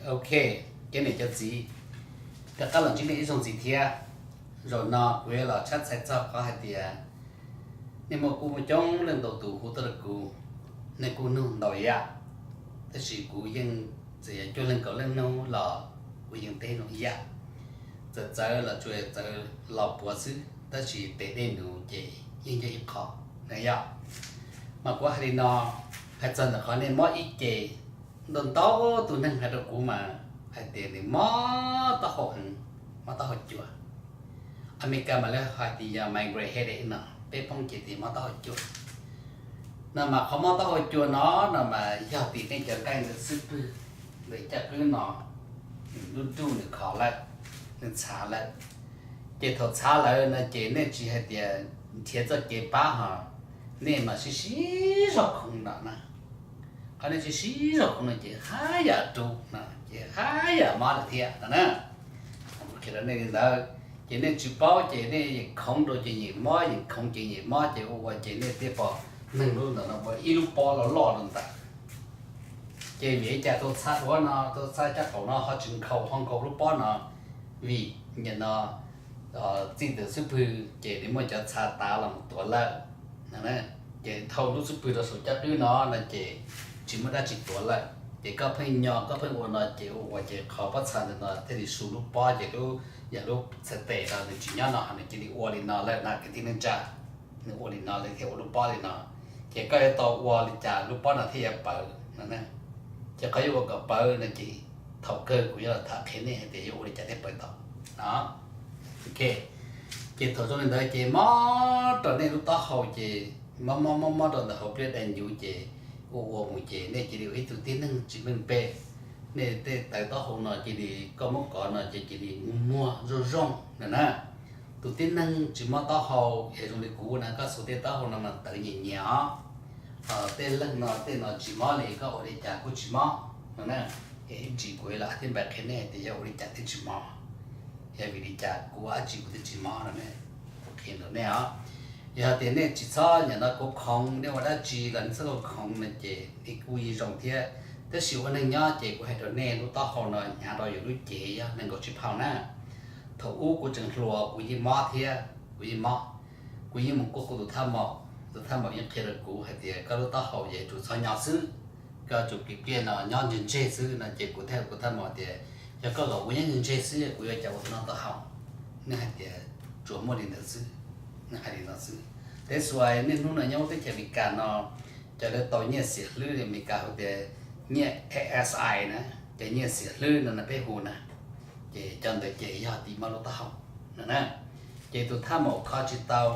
Ok, cov niam cov txiv, rov qab los ntsib nej ib zaug ntxiv thiab. Zaum no kuv yuav los tshab txhais txog qhov hais tias nej muaj kuj muaj coob leej ntau tus hu tuaj rau kuv, nej kuj nug ntau yam, tab sis kuv yeej txawm yog cuaj leeg kaum leej nug los kuv yeej teb zoo ib yam. Txawm txawv los tsuas txawv los puav xwb, tab sis tes dej num ces yeej yog ib qho na yom. Mas kuv hais li no, hais txog ntawm qhov nej mob ib ce, ntau ntau tus neeg hais rau kuv mas hais tias nws mob taub hau heev, mob taub hau cua. Amelikas mas lawv hais tias yog migraine headache no, peb Hmoob ces tias mob taub hau cua. No mas qhov mob taub hau cua no, no mas yog tim nej cov nqaij ntawm xub pwg, ntawm caj qwb no, nws lub nruj nws khov lawm, nws txhav lawm. Ces thaum txhav lawm no ces nej tsis hais tias nrhiav txoj kev pab ho, nej mas sib sib zog khoov no na. Qhov nej sib sib zog khoov no ces haj yam rus no ces haj yam mob lawm thiab no na. Kuv qhia rau nej li ntawd, ces nej tsis paub ces nej yeem khoov rau ces yeem mob, yeem khoov ces yeem mob, ces ua ua ces nej thiaj pom neeg lub ntawm no ua ib lub pob loj loj rau ntawd. Ces vim li cas tus txha duav no, tus txha caj qaum no ho tsis nkhaus, ho nkhaus lub pob no? Vim nim no txij ntawm xub pwg ces nws muaj cov txha tav los mus tuav lawm. Ces dhau lub xub pwg rau saum caj qwb no no ces tsis muaj dab tsi tuav lawm, ces koj pheej nyo koj pheej ua no ces ua ua ces qhov pob txha ntawm no thiaj li su lub pob ces lub, yog lub txhais tes no nws tsis nyob no nws cia li ua li no lawm na kwv tij neej tsa. Nws ua li no lawm thiaj ua lub pob li no, ces koj yuav tau ua li cas lub pob no thiaj yuav pawv no. Ces qhov yuav ua kom pawv no ces thaum kawg kuv yuav los tham qhia nej hais tias yuav ua li cas thiaj pawv tau no. Ok, ces thaum zoo li ntawd ces mob rau nej lub taub hau ces mob mob mob mob rau ntawm hauv pliaj dai ncuv ces ua ua mus ces nej cia li ua ib tug tib neeg tsis meej pem. Nej tej tawv taub hau no cia li, koj muab kov no ces cia li muag muag zoo zoo no na. Tus tib neeg tsis mob taub hau es zoo li kuv na, koj xuas tej taub hau no mas tawv nyias nyias os. Tej leeg no tej no tsis mob li, koj ua li cas kuj tsis mob no na. Es ib ntsis kuv los thiaj npaj qhia nej tias yog ua li cas thiaj tsis mob, yog vim li cas kuv ua dab tsi kuv thiaj tsis mob no ne. Kuv qhia rau nej os, yog tias nej tsis txhob nim no kuv khoov, nej ua dab tsi los nej txhob kuv khoov no ces nej kuj yeej zoo thiab. Tab sis ua neeg nyob ces kuv hais rau nej, lub taub hau no hnyav rau yus lub cev yog nees nkaum tsib phaus na. Thaum ub kuv tseem hluas kuv yeej mob thiab, kuv yeej mob. Kuv yeej mus kuaj kuv tus thaj maum, tus thaj maum yeej qhia rau kuv hais tias koj lub taub hau ces yuav tsum txhob nyo xwb, koj yuav tsum pliag pliag no nyob ntseg ntseg xwb no ces kuv thiaj hais kuv thaj maum tias yog koj kom kuv nyob ntseg ntseg xwb kuv yuav ua cas ua tus no taub hau? Nej hais tias tsuas muaj li ntawd xwb, nej hais li no xwb. Tab sis niaj hnub no nyob teb chaws Amelikas no, cov lawv tau nyiaj xiam hlwb, Amelikas hu tias nyiaj A S I na, cov nyiaj xiam hlwb no no peb hu na, ces cov ntawd ces yog tim mob lub taub hau no na. Ces tus thaj maum kho tsis tau,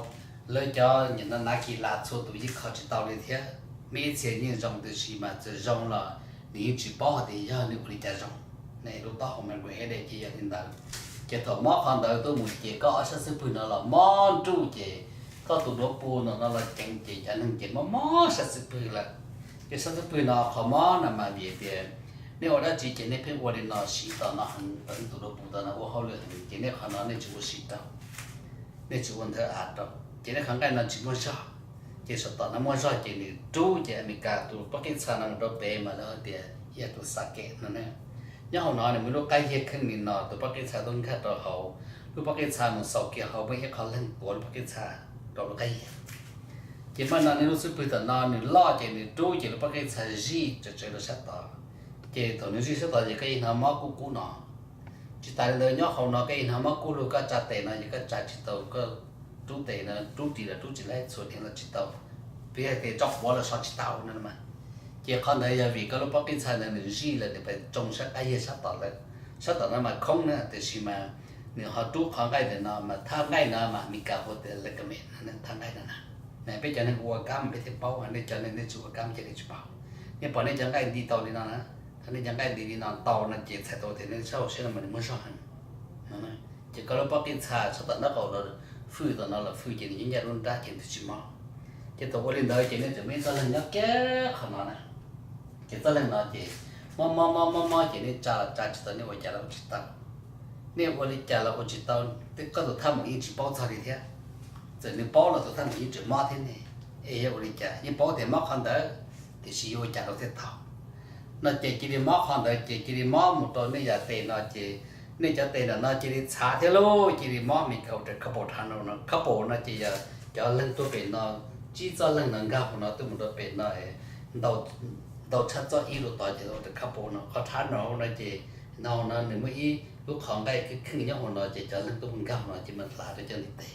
lawv cov nim no nav kis las txhua tus yeej kho tsis tau li thiab. Muaj ib txhia yeej zoo tiam sis mas txawm zoo los nws yeej tsis paub hais tias yog nws ua li cas zoo. Lub taub hau mas nqis ib daim ces yog li ntawd. Ces thaum mob qhov ntawd tuaj mus ces koj ob sab xub pwg no los mob nruj ces koj tus duav pus no no los ceev ces cov neeg ces mob mob sab xub pwg lawm. Ces sab xub pwg no qhov mob no mas vim tias nej ua dab tsi ces nej pheej ua li no siv tom no heev, tom nej tus duav pus tom no ua hauj lwm heev ces nej qhov no nej tsis ua siv rau, nej tsis ua nthawv av rau, ces nej qhov nqaij no tsis muaj zog. Ces saum tom no muaj zog ces nws rub ces Amelikas tus pob qij txha no mus rau pem mas lawv hais tias yog tus xa kem no ne. Nyob hauv no nws muaj lub qab yiag kheej li no, tus pob qij txha tuaj nkag rau hauv, lub pob qij txha mus xaus kiag hauv, muaj ib qho leeg tuav lub pob qij txha rau lub qab yiag. Ces mas no nej lub xub pwg tom no nws loj ces nws rub ces lub pob qij txha zij tsawv tsawv rau sab tod. Ces thaum nws zij sab tod ces koj yeej hnov mob kub kub no. Tsis tas li ntawd nyob hauv no koj yeej hnov mob kub lug, koj tsa tes no ces koj tsa tsis tau, koj rub tes no rub ris los rub tsis laib, txhuam tes los tsis tau, piv hais tias tso quav los so tsis tau no mas. Ces qhov ntawd yog vim koj lub pob qij txha ntawd nws zij lawm nws pais tsoo sab qab yiag sab tod lawm. Sab tom no mas khoob na tiam sis mas nws ho rub qhov nqaij ntawm no mas thaj nqaij no mas Amelikas hu tias ligament, thaj nqaij no na. Peb cov neeg ua kab mas peb thiaj paub, nej cov neeg nej tsis ua kab ces nej tsis paub. Nej pom nej cov nqaij nti tau li no na, thaum nej cov nqaij nti li no ntau no ces txhais tau tias nej sab hauv siab no mas nws muaj zog heev. Ces koj lub pob qij txha sab tom nraub qaum los fwj, tom no los fwj ces nws nyob ncaj lub nrab ces nws tsis mob. Ces thaum ua li ntawd ces nej tseem muaj ib txoj leeg nyob kiag qhov no na. Ces txoj leeg no ces mob mob mob mob mob ces nej tsa los tsa tsis tau, nej ua cas los ua tsis tau. Nej ua li cas los ua tsis tau, tej koj tus thaj maum yeej tsis paub txog li thiab. Txawm nws paub los tus thaj maum yeej tseem mob thiab ne. Es yog ua li cas, yeej paub tias mob qhov ntawd, tiam sis yuav ua cas rau thiaj tau? No ces cia li mob qhov ntawd ces cia li mob mus rau nej yam tes no ces nej cov tes ntawm no cia li txhav thiab lauj, cia li mob me kauj tes couple tunnel no. Couple no ces yog cov leeg tuaj pem no, tsib txoj leeg no nkag hauv no tuaj mus rau pem no, ntau tshaj txoj ib lub tod ces ua tes couple no. Qhov tunnel no ces no no nws muaj ib lub qhov nqaij kheej nyob hauv no ces cov leeg tuaj mus nkag hauv no ces mas hlav rau cov ntiv tes.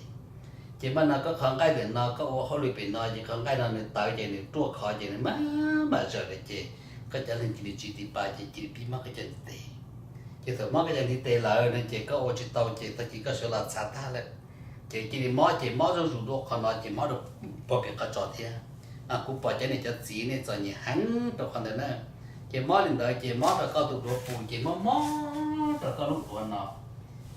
Ces mas no koj qhov nqaij ntawm no koj ua hauj lwm pem no ces qhov nqaij no nws tawv ces nws ruaj khov ces nws maj mam zawm lawm ces koj cov leeg cia li tsis tiv pa ces cia li pib mob koj cov ntiv tes. Ces thaum mob koj cov ntiv tes lawm no ces koj ua tsis tau ces tag kis koj sawv los txhav tag lawm. Ces cia li mob ces mob zuj zus dua qhov no ces mob rau puag pem qhov tsos thiab. Kuv pom cov niam cov txiv nej txom nyem heev rau qhov ntawd na. Ces mob li ntawd ces mob rau koj tus duav pus ces mob mob rau koj lub duav no.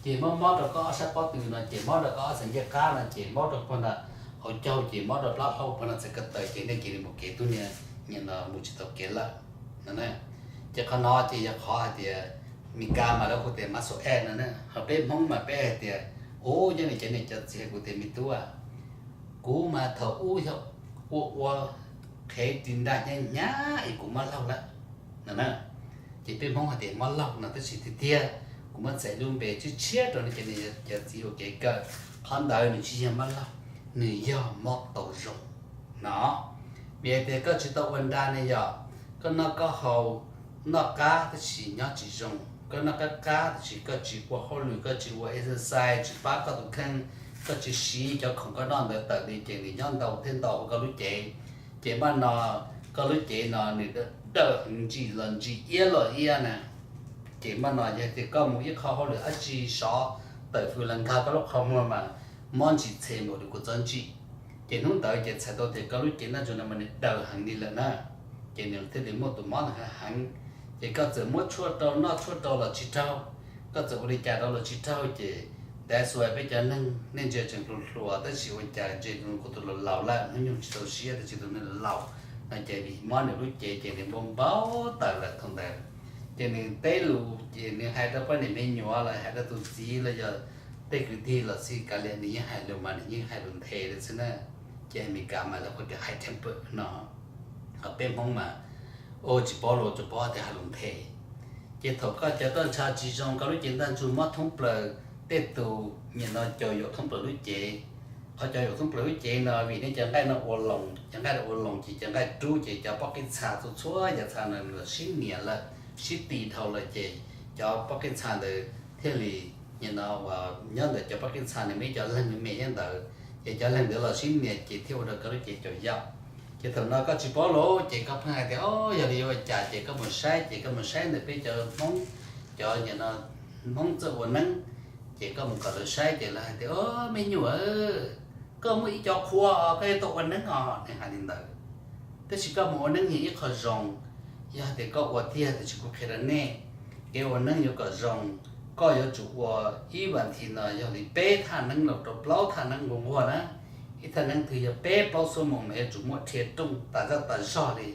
Ces mob mob rau koj ob sab pob tw no ces mob rau koj ob txhais ncej qab no ces mob rau puag nram hauv caug ces mob rau plab hlau puag nram txhais ko taw ces nej cia li mus kev tub niag, niag no mus tsis tau kev lawm no na. Ces qhov no ces yog qhov hais tias Meskas mas lawv hu tias muscle ache no na, ho peb Hmoob mas peb hais tias, ub, cov niam cov txiv hais kuv tias me tub, kuv mas thaum ub yog ua ua qhev ris nra hnyav hnyav es kuv mob laug lawm no na. Ces peb Hmoob hais tias mob laug no tab sis tiag tiag kuv muab txhais lub npe tshiab tshiab rau nej cov niam cov txiv ua kev kawm, qhov ntawd nws tsis yog mob laug, nws yog mob tau zoo no. Vim hais tias koj tsis tau ua nra ne yom, koj noj koj haus, noj qab tab sis nyob tsis zoo, koj noj qab qab tab sis koj tsis ua hauj lwm, koj tsis ua exercise, tsis pab koj tus kheej, koj tsis siv cov khoom koj noj ntawd tawm li ces nws nyob ntau thiab ntau hauv koj lub cev. Ces mas no koj lub cev no nws dawm heev, ntsim los ntsim, iab los iab na. Ces mas no yog tias koj mus ib qho hauj lwm dab tsi sov tawm fws los nkag koj lub qhov muag mas mob ntsim txhe npaum li kua txob ntsim. Ces hnub ntawd ces txhais tau tias koj lub cev ntaj ntsug no mas nws dawm heev li lawm na. Ces nws thiaj li muaj tus mob ntawd heev. Ces koj txawm muab tshuaj rau, noj tshuaj rau los tsis raug, koj txawm ua li cas rau los tsis raug. Ces that's why peb cov neeg nej ntsia tseem hluas hluas tab sis ua cas ntsia kuv tus laus laus lawm, hnub nyoog tsis txaus siab tab sis tus neeg laus laus no ces vim mob nws lub cev ces nws npau npau taws lawm thaum ntawd. Ces nws teb lus ces nws hais rau poj niam me nyuam los hais rau tus txiv los yog tej kwv tij los xij kav liam nws yeej hais lus mas nws yeej hais lus nthe lawm xwb na. Ces Amelikas mas lawv hu tias high temper no, ho peb Hmoob mas ua tsis paub lus, tsuas paub tias hais lus nthe. Ces thaum koj cov toj ntsha tsis zoo, koj lub cev ntaj ntsug mob thoob plaws, tej tus nim no caum yuam thoob plaws lub cev. Qhov caum yuam thoob plaws lub cev no vim nej cov nqaij no ua loos, cov nqaij no ua loos ces cov nqaij rub ces cov pob qij txha txhua txhua yam txha no los sib nias lawm, sib ti dhau lawm ces cov pob qij txha ntawd thiaj li nim no uas nyob ntawm cov pob qij txha nws muaj ib cov leeg me me nyob ntawd, ces cov leeg ntawd los sib nias ces thiaj ua rau koj lub cev caum yaum. Ces thaum no koj tsis paub lus ces koj pheej hais tias, o, yog li yuav ua cas ces koj mus saib, ces koj mus saib ntawm peb cov Hmoob, cov nim no Hmoob txawj ua neeb, ces koj mus kom lawv saib ces lawv hais tias, o, me nyuam, koj muaj ib co qhua koj yuav tau ua neeb os, nws hais li ntawd. Tab sis koj mus ua neeb yog ib qho zoo, yog hais tias koj ua tiag tiam sis kuv qhia rau nej, kev ua neeb yuav kom zoo, koj yuav tsum ua ib vas thiv no yog li peb thaj neeb los rau plaub thaj neeb nquag nquag na. Ib thaj neeb twg yog peb plaub xuab moos mas yuav tsum muaj dhia rooj tas zaj tas zog li.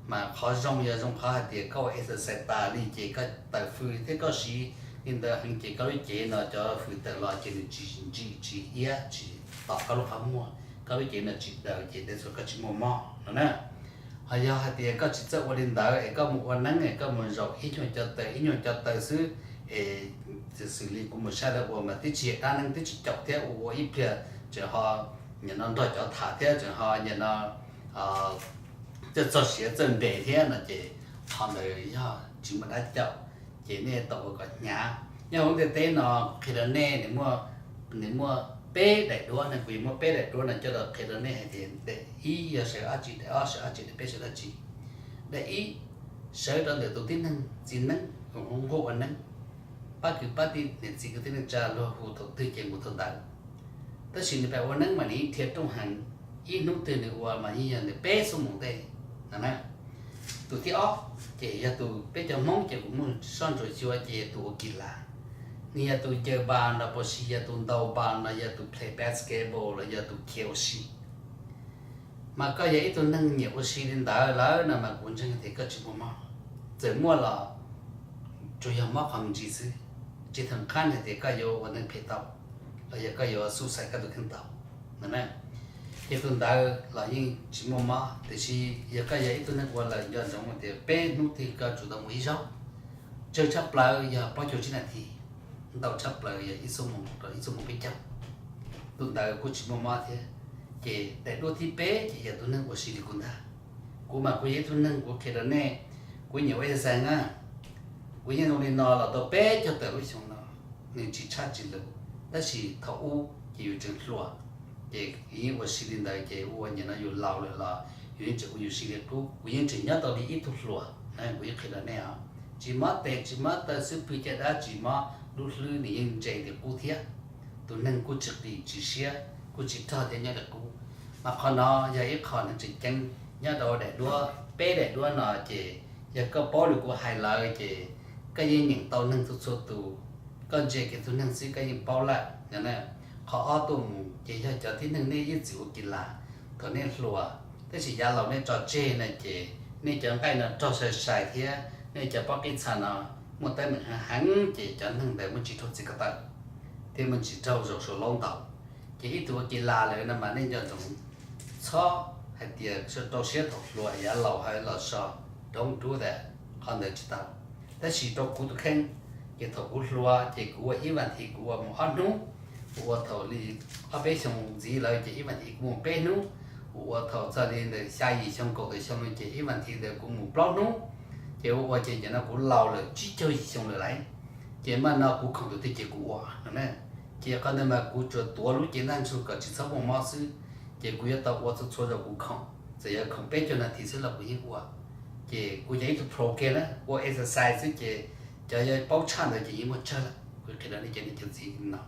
Mas qhov zoo yog zoo qhov hais tias koj ua exercise tas li ces koj tawm fws thiab koj siv li ntawd heev ces koj lub cev no cov fws tawm los ces nws tsis ntsim tsis iab tsis tom koj lub qhov muag, koj lub cev no tsis daws ces tej zaum koj tsis muaj mob no na. Ho yog hais tias koj tsis txawj ua li ntawd es koj mus ua neeb es koj mus zaum ib nyuag co taw ib nyuag co taw xwb, es xws li kuv mus saib lawv ua mas twb tsis yog dab neeb twb tsis caum thiab, ua ua ib pliag tseem ho nim no nrog cov tham thiab tseem ho nim no txawj txog siav txawj nres thiab no ces qhov ntawd yog tsis muaj dab caum, ces nej tau ua kom hnyav. Nyob hauv lub ntiaj teb no qhia rau nej, nws muaj peb daim duab no, kuv yuav muab peb daim duab no coj los qhia rau nej hais tias daim ib yog sawv dab tsi, daim ob sawv dab tsi, daim peb sawv dab tsi. Daim ib, sawv rau ntawm tus tib neeg txiv neeb uas nquag ua neeb, pab kwv pab tij niam txiv kwv tij neej tsa luag hu thaum twg ces mus thaum ntawd. Tab sis nws pab ua neeb mas nws yeej dhia rooj heev, ib hnub twg nws ua mas yeej yog nws peb xuab moos ntej no na. Tus thib ob, ces yog tus peb cov Hmoob ces kuv muaj soj ntsuam xyuas ces yog tus ua kis las, nws yog tus ncaws npas no puas sis yog tus ntaus npas no yog tus play basketball los yog tus khiav ua si. Mas koj yog ib tug neeg nyiam ua si li ntawd lawm no mas kuv ntseeg tias koj tsis muaj mob. Txawm muaj los tsuas yog mob qhov me ntsis xwb, tsis theem qab hais tias koj yuav ua neeg phem tau los yog koj yuav suicide koj tus kheej tau no na. Ces tus ntawd los yeej tsis muaj mob, tiam sis yog koj yog ib tug neeg ua lawm nco ntsoov tias peb hnub twg koj tsum tau mus ib zaug, tsawg tshaj plaws yog plaub caug tsib nas this, ntau tshaj plaws yog ib xuab moos rau ib xuab moos peb caug. Tus ntawd kuj tsis muaj mob thiab. Ces daim duab thib peb ces yog tus neeg ua si li kuv ntag. Kuv mas kuv yog ib tug neeg kuv qhia rau nej, kuv nyiam ua exercise na. Kuv yeej zoo li no los tau peb caug tawm lub xyoo no, nws tsis tshaj tsis lus, tab sis thaum ub ces yus tseem hluas, ces yus yeej ua si li ntawd ces ua ua nim no yus laus lawm los yus yeej tseem ua yus si li qub. Kuv yeej tseem nyob tau li ib tug hluas na, kuv yeej qhia rau nej os. Tsis mob tes tsis mob taw xub pwg caj dab tsis mob, lub hlwb nws yeej ntse li qub thiab. Tus neeg kuj tsis qis tsis siab, kuj tsis rog thiab nyob li qub. Mas qhov no yog ib qho neeg tseem ceeb nyob rau daim duab, peb daim duab no ces yog koj paub li kuv hais lawm ces koj yeej nyeem tau neeg txhua txhua tus, koj ntsia kiag tus neeg xwb koj yeej paub lawm. Qhov ob tuaj mus ces yog cov tib neeg nej ib txwm ua kis las thaum nej hluas, tab sis yav laus nej tso tseg na ces nej cov nqaij no rog sai sai thiab nej cov pob qij txha no muaj teeb meem heev heev ces cov neeg ntawd muaj tsis raug txiv ko taw thiab muaj tsis raug zaum saum laub ntaus. Ces ib tug ua kis las lawm no mas nej nco ntsoov txhob hais tias rau siab thaum hluas yav laus hais los so, don't do that, qhov ntawd tsis tau. Tab sis rau kuv tus kheej, ces thaum kuv hluas ces kuv ua ib vas thiv kuv ua mus ob hnub, kuv ua thaum li ob peb xyoo ntxiv lawm ces ib vas thiv kuv mus peb hnub, kuv ua thaum txog li ntawm xya yim xyoo kaum tawm xyoo no ces ib vas thiv ntawd kuv mus plaub hnub. Ces ua ua ces nim no kuv laus lawm tsib caug yim xyoo lawm lauj, ces mas no kuv khoom tus twg ces kuv ua no na. Ces qhov ntawd mas kuv tsuas tuav lub cev ntaj ntsug kom tsis txhob muaj mob xwb, ces kuv yuav tau ua txhua txhua zaus kuv khoom, txawm yog khoom peb caug nas this xwb los kuv yeej ua. Ces kuv yog ib tug pro kiag na, ua exercise xwb ces cov yog paub tshaj ntawd ces yeej muaj tsawg lawm. Kuv qhia rau nej cov niam cov txiv no,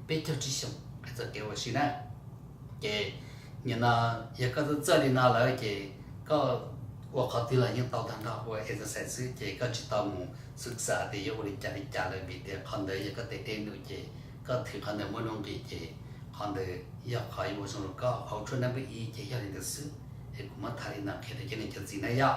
peb caug tsib xyoo hais txog kev ua si na. Ces nim no yog koj txawj txawj li no lawm ces koj ua qhov twg los yeej tau tag nrho, ua exercise xwb ces koj tsis tau mus xwm xam tias yuav ua li cas li cas lawm vim tias qhov ntawd yog koj tes dej num ces koj thwm qhov ntawd muaj nuj nqis ces qhov ntawd yog qhov yuav ua zoo rau koj. Hauv tshuaj nab npawb ib ces yog li ntawd xwb, es kuv muab tham li no qhia rau cov niam cov txiv na yom.